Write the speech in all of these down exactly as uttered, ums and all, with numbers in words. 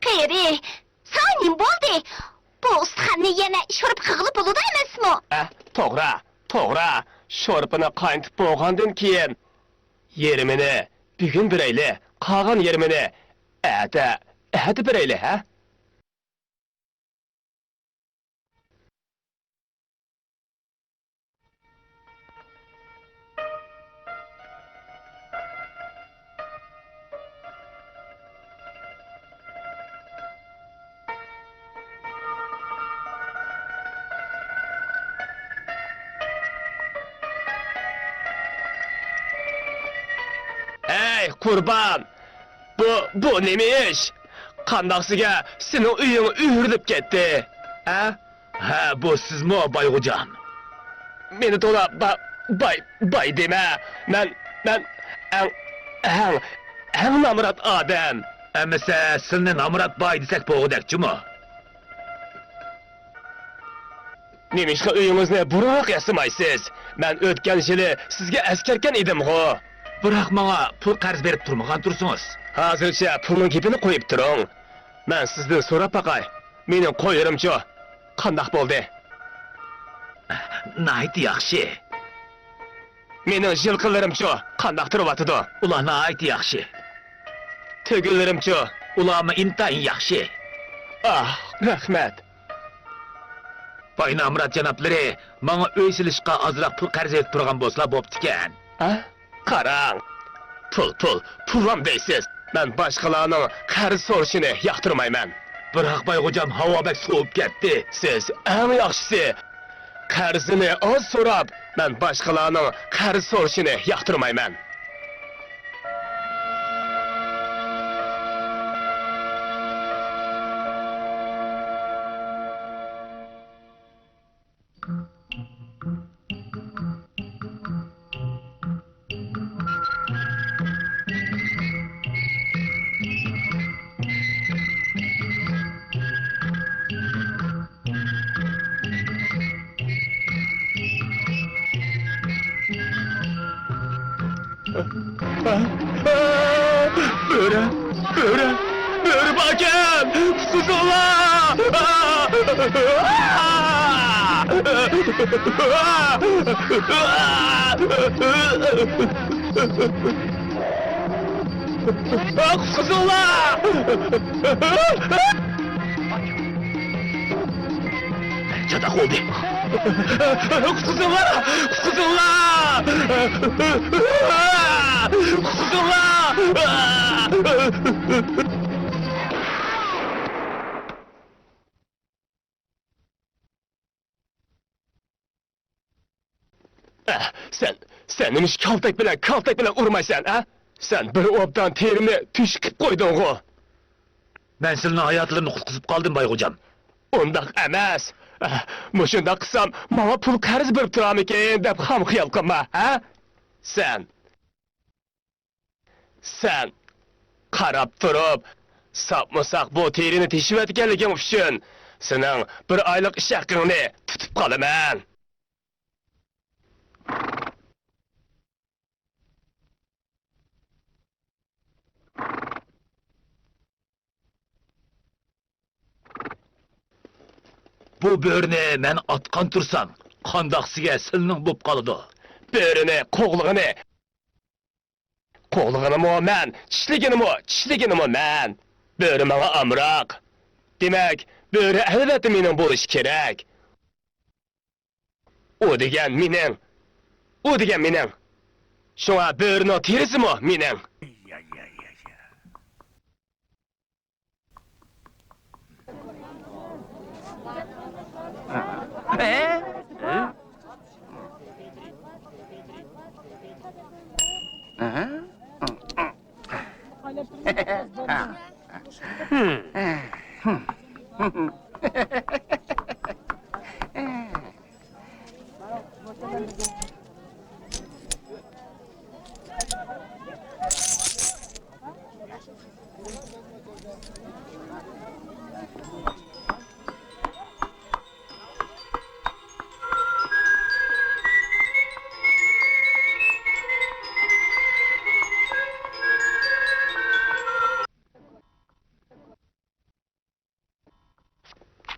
قېرى، ساڭا نېمە بولدى؟ بۇ ئۇستىخاننى يەنە شورپا قىلغىلى بولىدۇ ئەمەسمۇ؟ ئە، توغرا، توغرا. شورپىنى قاينىتىپ بولغاندىن كېيىن، يېرىمىنى بۈگۈن بېرەيلى، قالغان يېرىمىنى ئەتە، ئەتە بېرەيلى، ھە؟ ھەي، قۇربان! بۇ، بۇ نېمە ئىش؟ قانداقسىگە سېنىڭ ئۆيۈڭ ئۆرۈلۈپ كەتتى، ھە؟ ھە، بۇ سىزمۇ، بايغوجام؟ مېنى تولا با-، باي، باي دېمە. مەن، مەن ئەڭ، ئەڭ، ئەڭ نامرات ئادەم. ئەمىسە، سىلنى نامرات باي دېسەك بولغۇدەك جۇمۇ. نېمىشقا ئۆيىڭىزنى بۇرۇنراق ياسىمايسىز؟ مەن ئۆتكەن يىلى سىزگە ئەسكەركەن ئىدىمغۇ. بىراق ماڭا پۇل قەرز بېرىپ تۇرمىغان تۇرسىڭىز. ھازىرچە پۇلنىڭ گېپىنى قويۇپ تۇرۇڭ. مەن سىزدىن سوراپ باقاي. مېنىڭ قويلىرىمچۇ؟ قانداق بولدى؟ ناھايىتى ياخشى. مېنىڭ يىلقىلىرىمچۇ؟ قانداق تۇرۇۋاتىدۇ؟ ئۇلار ناھايىتى ياخشى. تۈگۈنلىرىمچۇ؟ ئۇلارمۇ ئىنتايىن ياخشى. ئاھ، رەھمەت. باي نامرات جانابلىرى ماڭا ئۆي سېلىشقا ئازراق پۇل قەرز ئېلىپ تۇرغان بولسىلا بوپتىكەن. ھە؟ قاراڭ، پۇل، پۇل، پۇللام دەيسىز. مەن باشقىلارنىڭ قەرز سورىشىنى ياقتۇرمايمەن. بىراق بايغوجام، ھاۋا بەك سوۋۇپ كەتتى. سىز ئەڭ ياخشىسى، قەرزىنى ئاز سوراپ، مەن باشقىلارنىڭ قەرز سورىشىنى ياقتۇرمايمەن. بۆرە، بۆرە، بۆرە باركەن! قۇتقۇزۇڭلار! قۇتقۇزۇڭلار! چاتاق بولدى. قۇتقۇزۇڭلار! قۇتقۇزۇڭلار! قۇتقۇزۇڭلار! ئە، سەن، سەن نېمىشقا كالتەك بىلەن، كالتەك بىلەن ئۇرمايسەن، ئە؟ سەن بىر ئوبدان تېرىمنى تۆشۈك قىلىپ قويدۇڭغۇ. مەن سىلىنىڭ ھاياتلىرىنى قۇتقۇزۇپ قالدىم، بايغوجام. ئۇنداق ئەمەس. ئە، مۇشۇنداق قىلسام، ماڭا پۇل قەرز بېرىپ تۇرارمىكىن دەپ خام خىيال قىلما، ھە؟ سەن سەن قاراپ تۇرۇپ، ساپمۇساق بۇ تېرىنى تېشىۋەتكەنلىكىڭ ئۈچۈن سېنىڭ بىر ئايلىق ئىش ھەققىڭنى تۇتۇپ قالىمەن. بۇ بۆرىنى مەن ئاتقان تۇرسام، قانداقسىگە سىلنىڭ بوپ قالىدۇ. بۆرىنى قوغلىغىنى، قوغلىغىنىمۇ مەن، چىشلىگىنىمۇ، چىشلىگىنىمۇ مەن. بۆرە ماڭا ئامراق. دېمەك، بۆرە ئەلۋەتتە مېنىڭ بولۇشى كېرەك. ئۇ دېگەن مېنىڭ. ئۇ دېگەن مېنىڭ. شۇڭا بۆرىنىڭ تېرىسىمۇ مېنىڭ.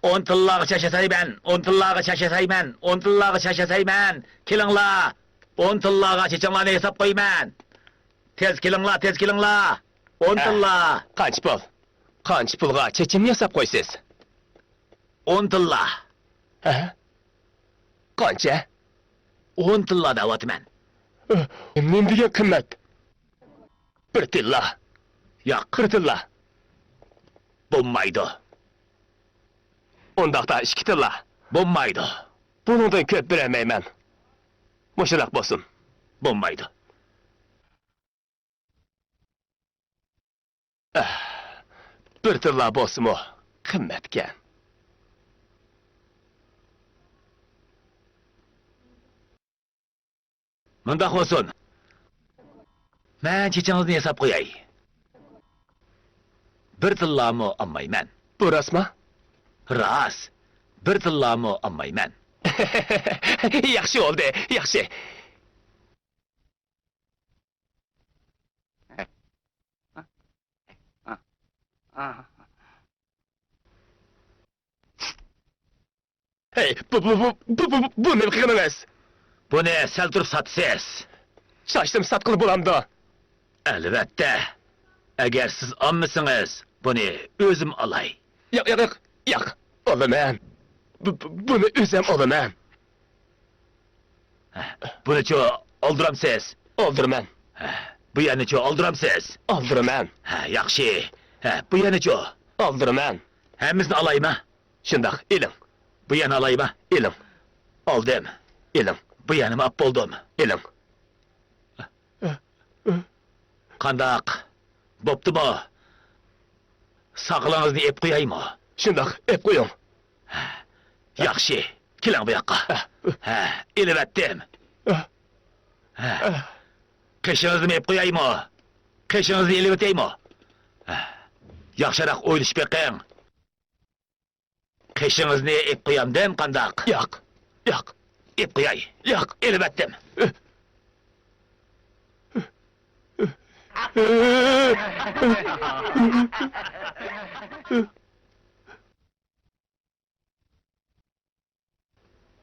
ئون تىللاغا چاچ ياسايمەن، ئون تىللاغا چاچ ياسايمەن، ئون تىللاغا چاچ ياسايمەن. كېلىڭلار، ئون تىللاغا چېچىڭلارنى ياساپ قويىمەن. تېز كېلىڭلار، تېز كېلىڭلار. ئون تىللا. قانچە پۇل؟ قانچە پۇلغا چېچىمنى ياساپ قويىسىز؟ ئون تىللا. ھە؟ قانچە؟ ئون تىللا دەۋاتىمەن. ئۆ، نېمە دېگەن قىممەت؟ بىر تىللا. ياق. بىر تىللا. بولمايدۇ. ئۇنداقتا ئىككى تىللا. بولمايدۇ. بۇنىڭدىن كۆپ بېرەلمەيمەن. مۇشۇنداق بولسۇن. بولمايدۇ. ئەھ، بىر تىللا بولسىمۇ قىممەتكەن. مۇنداق بولسۇن. مەن چېچىڭىزنى ياساپ قوياي. بىر تىللامۇ ئالمايمەن. بۇ راستمۇ؟ راست. بىر تىللامۇ ئالمايمەن. ياخشى بولدى، ياخشى. ھەي، بۇ، بۇ، بۇ نېمە قىلغىنىڭىز؟ بۇنى سەل تۇرۇپ ساتىسىز. چاچنىمۇ ساتقىلى بولامدۇ؟ ئەلۋەتتە. ئەگەر سىز ئالمىسىڭىز، بۇنى ئۆزۈم ئالاي. ياق، ياق، ياق، ياق. ئالىمەن. بۇ، بۇ، بۇنى ئۆزۈم ئالىمەن. ھە، بۇنىچۇ ئالدۇرامسىز؟ ئالدۇرىمەن. ھە، بۇ يەرنىچۇ ئالدۇرامسىز؟ ئالدۇرىمەن. ھە، ياخشى. ھە، بۇ يەرنىچۇ؟ ئالدۇرىمەن. ھەممىسىنى ئالايمۇ؟ شۇنداق، ئېلىڭ. بۇ يەرنى ئالايمۇ؟ ئېلىڭ. ئالدىم. ئېلىڭ. بۇ يەرنىمۇ ئاپ بولدۇم. ئېلىڭ. قانداق؟ بوپتۇمۇ؟ ساقىلىڭىزنى ئېپ قويايمۇ؟ شۇنداق، ئېپ قويۇڭ. ياخشى، كېلىڭ بۇ ياققا. ھە، ئېلىۋەتتىم. ھە. قېشىڭىزنىمۇ ئېپ قويايمۇ؟ قېشىڭىزنى ئېلىۋېتەيمۇ؟ ياخشىراق ئويلىشىپ بېقىڭ. قېشىڭىزنى ئېپ قويامدىم قانداق؟ ياق، ياق. ئېپ قوياي. ياق. ئېلىۋەتتىم.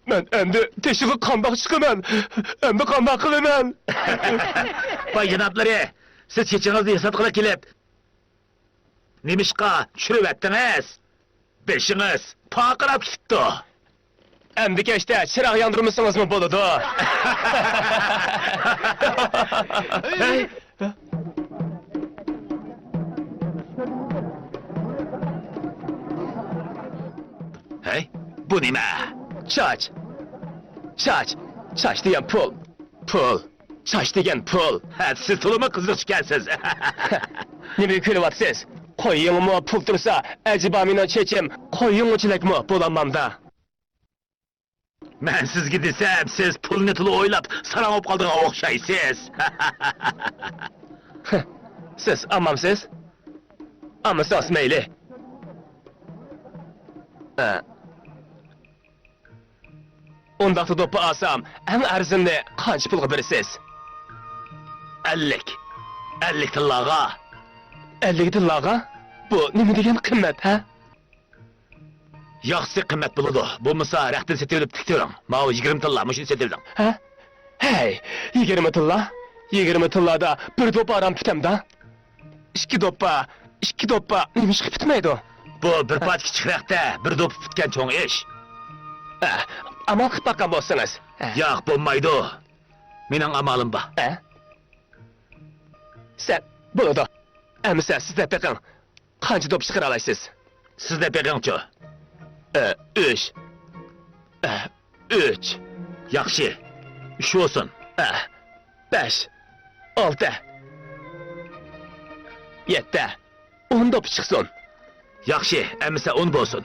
مەن ئەمدى تېشىغا قانداق چىقىمەن؟ ئەمدى قانداق قىلىمەن؟ باي جانابلىرى، سىز چېچىڭىزنى ياساتقىلى كېلىپ، نېمىشقا چۈشۈرۈۋەتتىڭىز؟ بېشىڭىز پارقىراپ كېتىپتۇ. ئەمدى كەچتە چىراغ ياندۇرمىسىڭىزمۇ بولىدۇ. ھەي! ھەي، بۇ نېمە؟ چاچ. چاچ. چاچ دېگەن پۇل. پۇل. چاچ دېگەن پۇل. ھە، سىز تولىمۇ قىزىقچى ئىكەنسىز. نېمىگە كۈلۈۋاتىسىز؟ قويۇڭمۇ پۇل تۇرسا، ئەجەبا مېنىڭ چېچىم قويۇڭغىچىلىكمۇ بولالمامدا؟ مەن سىزگە دېسەم، سىز پۇلنى تولا ئويلاپ، ساراڭ بولۇپ قالىدىغان ئوخشايسىز. سىز ئالمامسىز؟ ئالمىسىڭىز مەيلى. ھە. ئۇنداقتا دوپپا ئالسام، ئەڭ ئەرزىنىنى قانچە پۇلغا بېرىسىز؟ ئەللىك. ئەللىك تىللاغا. ئەللىك تىللاغا؟ بۇ نېمە دېگەن قىممەت، ھە؟ ياخشىسى قىممەت بولىدۇ. بولمىسا رەختىنى سېتىۋېلىپ تىك تۇرۇڭ. ماۋۇ يىگىرمە تىللا، مۇشۇنى سېتىۋېلىڭ. ھە؟ ھەي، يىگىرمە تىللا؟ يىگىرمە تىللادا بىر دوپپا ئاران پۈتەمدا؟ ئىككى دوپپا، ئىككى دوپپا نېمىشقا پۈتمەيدۇ؟ بۇ بىر پارچە كىچىك رەختتە بىر دوپپا پۈتكەن چوڭ ئىش. ھە، ئامال قىلىپ باققان بولسىڭىز. ھە. ياق، بولمايدۇ. مېنىڭ ئامالىم بار. ھە؟ سەن، بولىدۇ. ئەمىسە سىز دەپ بېقىڭ. قانچە دوپپا چىقىرالايسىز؟ سىز دەپ بېقىڭچۇ. ئە، ئۈچ. ئە، ئۈچ. ياخشى. ئۈچ بولسۇن. ئە، بەش. ئالتە. يەتتە. ئون دوپپا چىقسۇن. ياخشى، ئەمىسە ئون بولسۇن.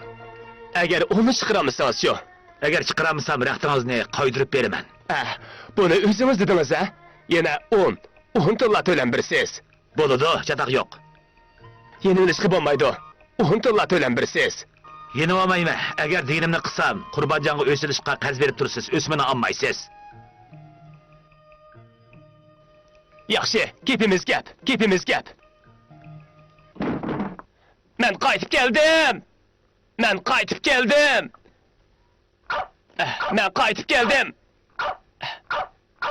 ئەگەر ئوننى چىقىرالمىسىڭىزچۇ؟ ئەگەر چىقىرالمىسام، رەختىڭىزنى قايتۇرۇپ بېرىمەن. ئە، بۇنى ئۆزىڭىز دېدىڭىز ھە؟ يەنە ئون، ئون تىللا تۆلەم بېرىسىز. بولىدۇ، چاتاق يوق. يېنىۋېلىشقا بولمايدۇ. ئون تىللا تۆلەم بېرىسىز. يېنىۋالمايمەن. ئەگەر دېگىنىمنى قىلسام، قۇربانجانغا ئۆي سېلىشقا قەرز بېرىپ تۇرىسىز، ئۆسمىنى ئالمايسىز. ياخشى، گېپىمىز گەپ، گېپىمىز گەپ. مەن قايتىپ كەلدىم! مەن قايتىپ كەلدىم. مەن قايتىپ كەلدىم.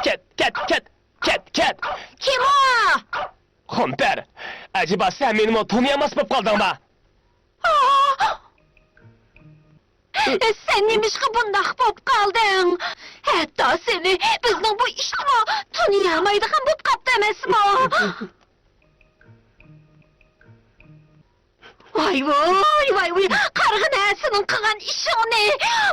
كەت، كەت، كەت، كەت، كەت. كىم ئۇ؟ خۇمپەر، ئەجەبا سەن مېنىمۇ تونۇيالماس بولۇپ قالدىڭما؟ سەن نېمىشقا بۇنداق بولۇپ قالدىڭ؟ ھەتتا سېنى بىزنىڭ بۇ ئىتمۇ تونۇيالمايدىغان بولۇپ قاپتۇ ئەمەسمۇ؟ ۋاي ۋۇي، ۋاي ۋۇي، قارىغىنە سېنىڭ قىلغان ئىشىڭنى.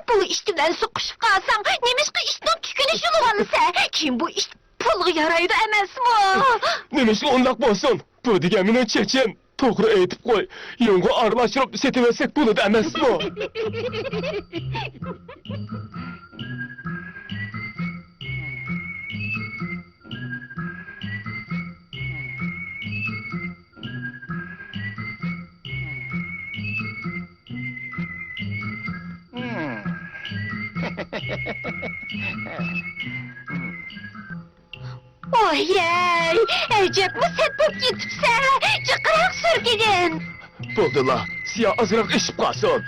بۇ ئىت بىلەن سوقۇشۇپ قالساڭ، نېمىشقا ئىتنىڭ تۈكىنى يۇلۇۋالىسەن؟ كېيىن بۇ ئىت پۇلغا يارايدۇ ئەمەسمۇ؟ نېمىشقا ئۇنداق بولسۇن؟ بۇ دېگەن مېنىڭ چېچىم. توغرا ئېيتىپ قوي، يۇڭغا ئارىلاشتۇرۇپ سېتىۋەتسەك بولىدۇ ئەمەسمۇ؟ ۋاي-يەي، ئەجەبمۇ سەت بولۇپ كېتىپسەن، جىقراق سۈرگىن. بولدىلا، سىيا ئازراق ئېشىپ قالسۇن.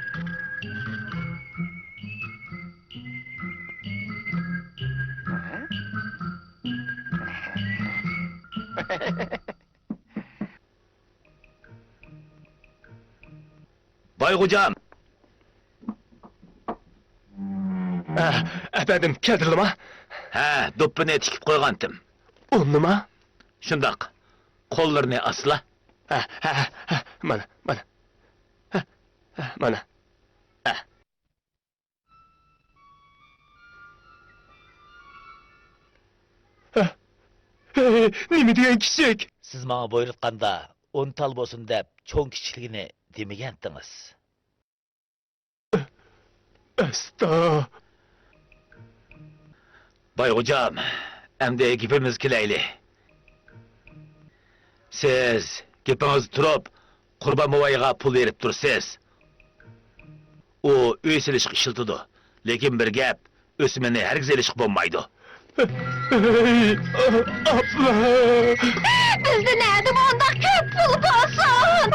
باي غوجام! ھە، ئەپەندىم، كەلتۈردىما؟ ھە، دوپپىنى تىكىپ قويغانتىم. ئۇنىما؟ شۇنداق. قوللىرىنى ئاسلا. ھە، ھە، ھە، مانا، مانا. ھە، ھە، مانا. ھە. ھە؟ ھەي، نېمە دېگەن كىچىك؟ سىز ماڭا بۇيرۇتقاندا، ئون تال بولسۇن دەپ، چوڭ كىچىكلىكىنى دېمىگەنتىڭىز. ئەستا. باي غوجام، ئەمدى گېپىمىزگە كېلەيلى. سىز گېپىڭىزدە تۇرۇپ، قۇربان بوۋايغا پۇل بېرىپ تۇرسىز. ئۇ ئۆي سېلىشقا ئىشلىتىدۇ. لېكىن بىر گەپ، ئۆسمىنى ھەرگىز ئېلىشقا بولمايدۇ. ھەي، ئاپلا! بىزدە نەدە مۇنداق كۆپ پۇل بولسۇن؟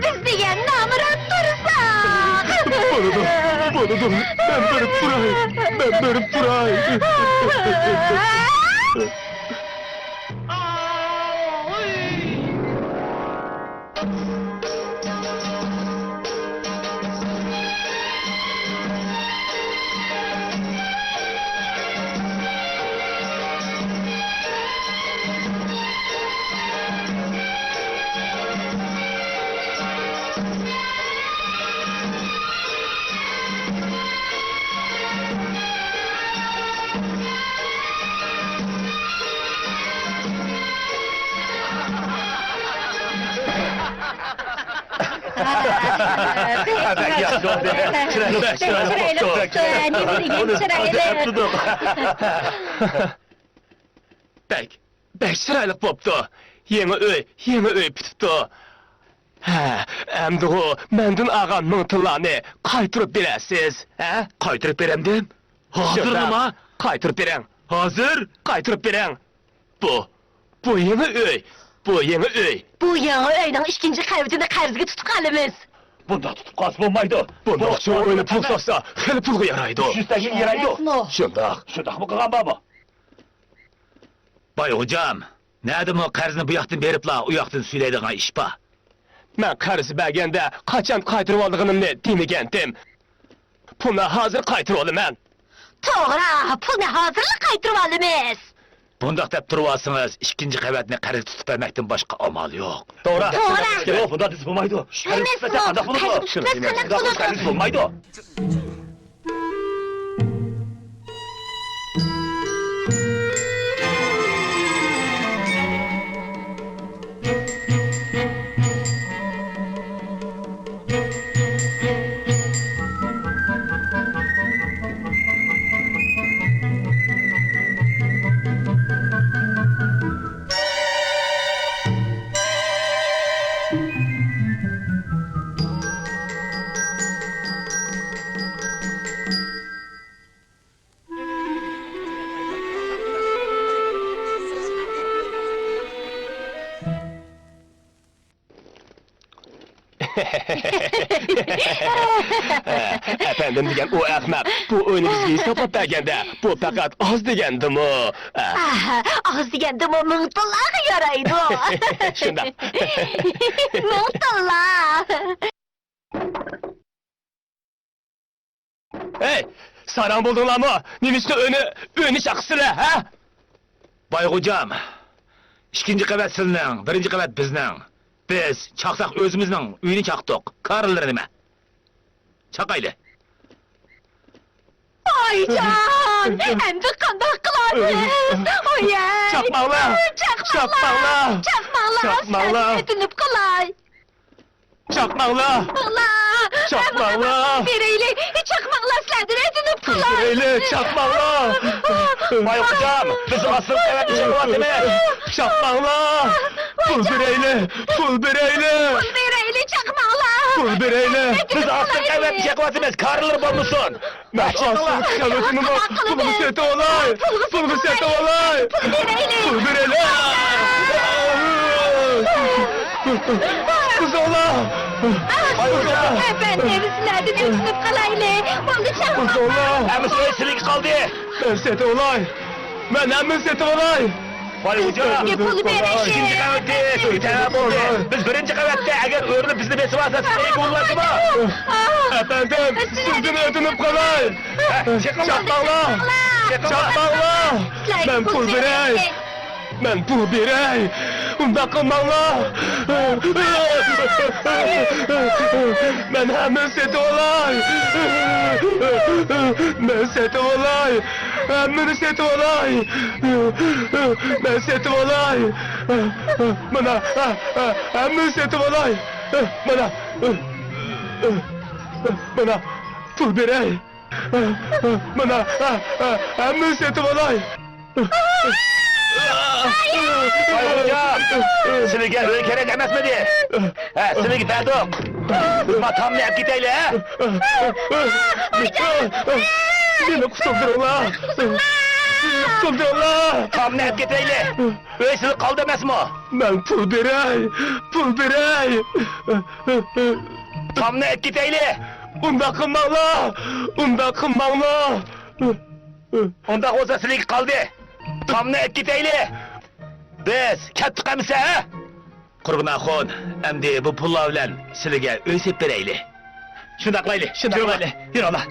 بىز دېگەن نامرات تۇرساق. بولىدۇ، بولىدۇ. مەن بېرىپ تۇراي. مەن بېرىپ تۇراي. بەك ياخشى بولدى. چىرايلىق، چىرايلىق بوپتۇ. نېمە دېگەن چىرايلىق. بەك، بەك چىرايلىق بوپتۇ. يېڭى ئۆي، يېڭى ئۆي پۈتۈپتۇ. ھە، ئەمدىغۇ مەندىن ئالغان مىڭ تىللانى قايتۇرۇپ بېرەرسىز، ھە؟ قايتۇرۇپ بېرەمدىم؟ ھازىرلىما؟ شۇنداق. قايتۇرۇپ بېرىڭ. ھازىر؟ قايتۇرۇپ بېرىڭ. بۇ، بۇ يېڭى ئۆي. بۇ يېڭى ئۆي. بۇ يېڭى ئۆينىڭ ئىككىنچى قەۋىتىنى قەرزگە تۇتۇپ قالىمىز. بۇنداق تۇتۇپ قالسا بولمايدۇ. بۇنداق چوڭ ئۆينى پۇل سالسا، خېلى پۇلغا يارايدۇ. ئۈچ يۈز تەڭگە يارايدۇ. ئەمەسمۇ؟ شۇنداق. شۇنداقمۇ قىلغان بارمۇ؟ باي غوجام، نەدىمۇ قەرزنى بۇ ياقتىن بېرىپلا ئۇ ياقتىن سۈيلەيدىغان ئىش بار؟ مەن قەرز بەرگەندە قاچان قايتۇرۇۋالىدىغىنىمنى دېمىگەنتىم. پۇلنى ھازىر قايتۇرۇۋالىمەن. توغرا، پۇلنى ھازىرلا قايتۇرۇۋالىمىز. بۇنداق دەپ تۇرۇۋالسىڭىز، ئىككىنچى قەۋەتنى قەرزگە تۇتۇپ بەرمەكتىن باشقا ئامال يوق. توغرا. توغرا. يوق، بۇنداق دېسە بولمايدۇ. ئەمەسمۇ؟ قەرزگە تۇتۇپ بەرسەك قانداق بولىدۇ؟ قەرزگە تۇتۇپ بەرسەك قانداق بولىدۇ؟ بولمايدۇ. ئەپەندىم دېگەن ئۇ ئەخمەق بۇ ئۆينى بىزگە ھېسابلاپ بەرگەندە، بۇ پەقەت ئاز دېگەندىمۇ. ئاھ، ئاز دېگەندىمۇ مىڭ تاللاغا يارايدۇ. شۇنداق. مىڭ تاللا. ھەي، ساراڭ بولدۇڭلارمۇ؟ نېمىشقا ئۆينى، ئۆينى چاقىسىلەر، ھە؟ بايغوجام، ئىككىنچى قەۋەت سىلىنىڭ، بىرىنچى قەۋەت بىزنىڭ. بىز چاقساق ئۆزىمىزنىڭ ئۆيىنى چاقتۇق. كارىلىرى نېمە؟ چاقايلى. ئايجان، ئەمدى قانداق قىلارمىز؟ ئويەي. چاقماڭلار! چاقماڭلار! چاقماڭلار! چاقماڭلار! چاقماڭلار! سىلەردىن ئۆتۈنۈپ قالاي. چاقماڭلار! چاقماڭلار! بېرەيلى، چاقماڭلار، سىلەردىن ئۆتۈنۈپ قالاي. بېرەيلى، چاقماڭلار! بايغوجام، بىز ئاستىلىق ئەۋەتمىشى بولاتىمىز. چاقماڭلار! پۇل بېرەيلى! پۇل بېرەيلى! پۇل بېرەيلى، چاقماڭلار! پۇل بېرەيلى! بىز ئاستىلىق ئەۋەتمىشى قىلىۋاتىمىز، كارىلىرى بولمىسۇن! مەن ئاستىلىق كەلۋېتىممۇ؟ پۇلغا سېتىۋالاي! پۇلغا سېتىۋالاي! پۇل بېرەيلى! پۇل بېرەيلى! قىزىڭلار! ئەپەندىم، سىلەردىن ئۆتۈنۈپ قالايلى! بولدى، چاقماڭلار! ئەمىسە ئۆي سىلىگە قالدى! مەن سېتىۋالاي! مەن ھەممىنى سېتىۋالاي! ۋاي خوجام! بىزگە پۇل بېرىشى! ئىككىنچى قەۋەتتە سۆيگۈ تەۋە بولدى. بىز بىرىنچى قەۋەتتە ئەگەر ئۆرۈلۈپ بىزنى بېسىۋالسا، سىلەرگە بولمايدىمۇ؟ ئەپەندىم، سىزدىن ئۆتۈنۈپ قالاي! چاقماڭلار! چاقماڭلار! مەن پۇل بېرەي! مەن پۇل بېرەي! ئۇنداق قىلماڭلار! مەن ھەممىنى سېتىۋالاي! مەن سېتىۋالاي! ھەممىنى سېتىۋالاي! مەن سېتىۋالاي! مانا، ھەممىنى سېتىۋالاي! مانا، مانا، پۇل بېرەي! مانا، ھەممىنى سېتىۋالاي! ۋاي خوجام، سىلىگە ئۆي كېرەك ئەمەسمىدى؟ ھە، سىلىگە بەردۇق. بىز ما تامنى ئەپ كېتەيلى، ھە؟ مېنى قۇتۇلدۇرۇڭلار! مېنى قۇتۇلدۇرۇڭلار! تامنى ئەپ كېتەيلى. ئۆي سىلىگە قالدى ئەمەسمۇ؟ مەن پۇل بېرەي، پۇل بېرەي! تامنى ئەپ كېتەيلى! ئۇنداق قىلماڭلار! ئۇنداق قىلماڭلار! ئۇنداق بولسا سىلىگە قالدى. تامنى ئەپ كېتەيلى. بىز كەتتۇق ئەمىسە، ھە؟ قۇربان ئاخۇن، ئەمدى بۇ پۇللار بىلەن سىلىگە ئۆي سېلىپ بېرەيلى. شۇنداق قىلايلى، شۇنداق قىلايلى. يۈرۈڭلار.